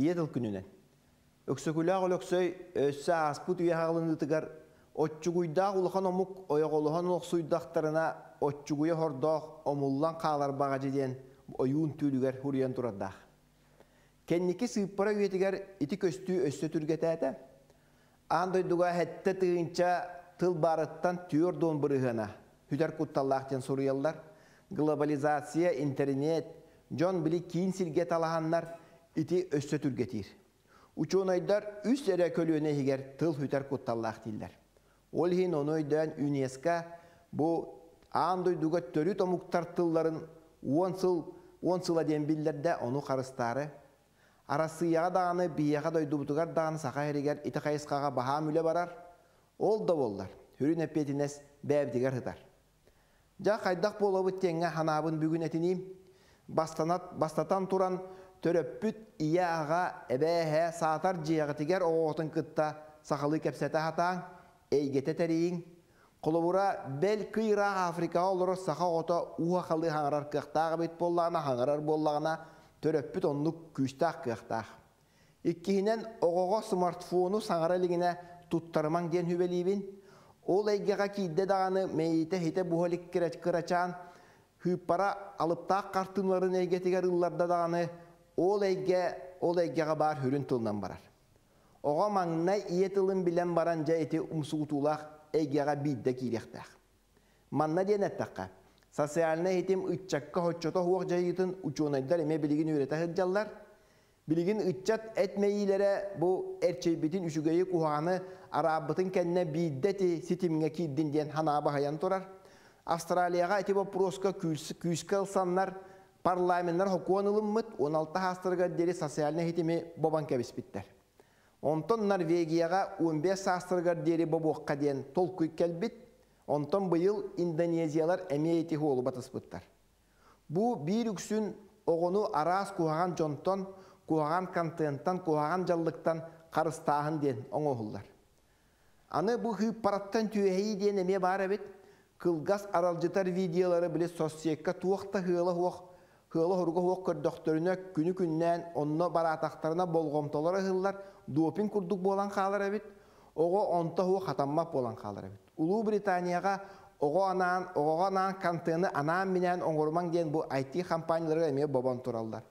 Ийэ тыл күнүнэн. Өксөкүлээх Өлөксөй өссө ааспыт үйэ хаалыныытыгар оччугуйдаах улахан омук ойоҕолоһон олохсуйдахтарына оччугуйа хордоох омуллан хаалар баҕадьы диэн ойуун түүлүгэр хуруйан турардаах. Кэнники сыыппара үйэтигэр ити көстүү өссө түргэтээтэ. Аан дойдуга 7000 тыл баарыттан 40 бырыһыана сүтэр кутталлаах диэн суруйаллар. Глобализация, интэриниэт, дьон били киин сиргэ талаһаннар ити өссө түргэтиир. Учуонайдар үс эрэ көлүөнэ иһигэр тыл сүтэр кутталлаах дииллэр. Ол иһин ону өйдөөн ЮНЕСКО бу аан дойдуга төрүт омуктар тылларын 10 сыл 10 сыла диэн биллэрдэ, ону харыстаары. Арассыыйаҕа даҕаны, биһиэхэ дойдубутугар даҕаны Саха сиригэр ити хайысхаҕа баһаам үлэ барар. Ол да буоллар, сүрүн эппиэтинэс бэйэбитигэр сытар. Дьэ, хайдах буолабыт диэҥҥэ санаабын бүгүн этиниим. Бастанат, бастатан туран, төрөппүт ийэ-аҕа, эбээ-эһээ саатар дьиэҕитигэр оҕоҕутун кытта сахалыы кэпсэтэ сатааҥ, эйгэтэ тэрийиҥ. Холобура, бэл кый ыраах Африкаҕа олорор саха оҕото уу сахалыы хаҥарар кыахтаах эбит буоллаҕына, хаҥарар буоллаҕына, төрөппүт оннук күүстээх кыахтаах. Иккиһинэн, оҕоҕо смартфону саҥара илигинэ туттарымаҥ диэн сүбэлиибин. Ол эйгэҕэ киирдэ даҕаны мэйиитэ хитэ буһа илик кырачаан сыыппара алыптаах хартыыналарын эйгэтигэр ылларда даҕаны ол эйгэ ол эйгэҕэ баар сүрүн тылынан барар. Оҕо маҥнай ийэ тылын билэн баран дьэ ити умсугутуулаах эйгэҕэ биирдэ киириэхтээх. Манна диэн эттэххэ, социальнай ситим ыччакка соччото суох дьайыытын учуонайдар эмиэ билигин үөрэтэ сылдьаллар. Билигин ыччат эт мэйиилэрэ бу эрчийбитин үчүгэйи куһаҕаны араабытын кэннэ биирдэ ити ситимҥэ киирдин диэн санаа баһыйан турар. Австралияҕа ити боппуруоска күүскэ ылсаннар парламеннар сокуон ылыммыт 16 саастарыгар диэри социальнай ситими бобон кэбиспиттэр. Онтон Норвегияҕа 15 саастарыгар диэри бобуохха диэн толкуй кэлбит. Онтон быйыл индонезиялар эмиэ ити суолу батыспыттар. Бу биир үксүн оҕону араас куһаҕан дьонтон, куһаҕан контенттан, куһаҕан дьаллыктан харыстааһын диэн оҥоһуллар. Аны бу сыыппараттан түөһэйии диэн эмиэ баар эбит. Кылгас аралдьытар видеолары били соцсекка туох да сыала суох, сыала-соруга суох көрдөхтөрүнэ күнү-күннээн онно бараатахтарына болҕомтолоро ыһыллар, допинг курдук буолан хаалар эбит. Оҕо онто суох хатаммат буолан хаалар эбит. Улуу Британияҕа оҕо анаан, оҕоҕо анаан контены анаан-минээн оҥорумаҥ диэн бу IT компанияларга эмиэ бобон тураллар.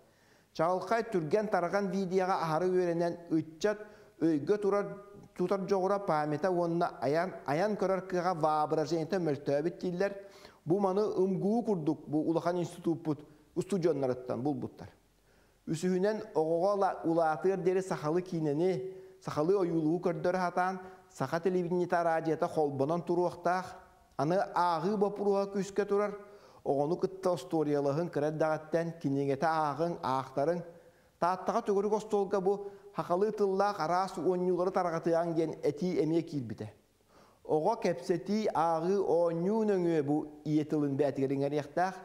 Чаҕылхай түргэн-тарҕан видеоҕа аһары үөрэнэн ыччат өйгө турар тутар дьоҕура памята уонна айан, айан көрөр кыаҕа воображениета мөлтөөбүт дииллэр. Бу маны МГУ курдук бу улахан институппут устудьуоннарыттан булбуттар. Үсүһүнэн оҕоҕо улаатыар диэри сахалыы киинэни, сахалыы ойуулугу көрдөрө сатаан, саха телевидениета араадьыйата холбонон туруохтаах. Аны ааҕыы боппуруоһа күүскэ турар. Оҕону кытта остуоруйалаһыҥ кыра эрдэҕиттэн кинигэтэ ааҕыҥ, аахтарыҥ. Тааттаҕа төгүрүк остуолга бу сахалыы тыллаах араас оонньуулары тарҕатыаҥ диэн этии эмиэ киирбитэ. Оҕо кэпсэтии, ааҕыы, оонньуу нөҥүө бу ийэ тылын бэйэтигэр иҥэриэхтээх.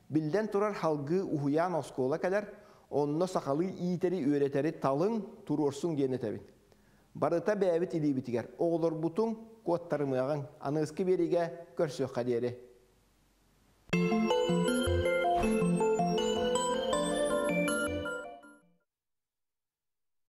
Биллэн турар, салгыы уһуйаан оскуола кэлэр, онно сахалыы иитэри, үөрэтэри талыҥ, туруорсуҥ диэн этэбин. Барыта бэйэбит илиибитигэр. Оҕолорбутун куоттарымыаҕыҥ. Аныгыскы биэриигэ көрсүөххэ диэри.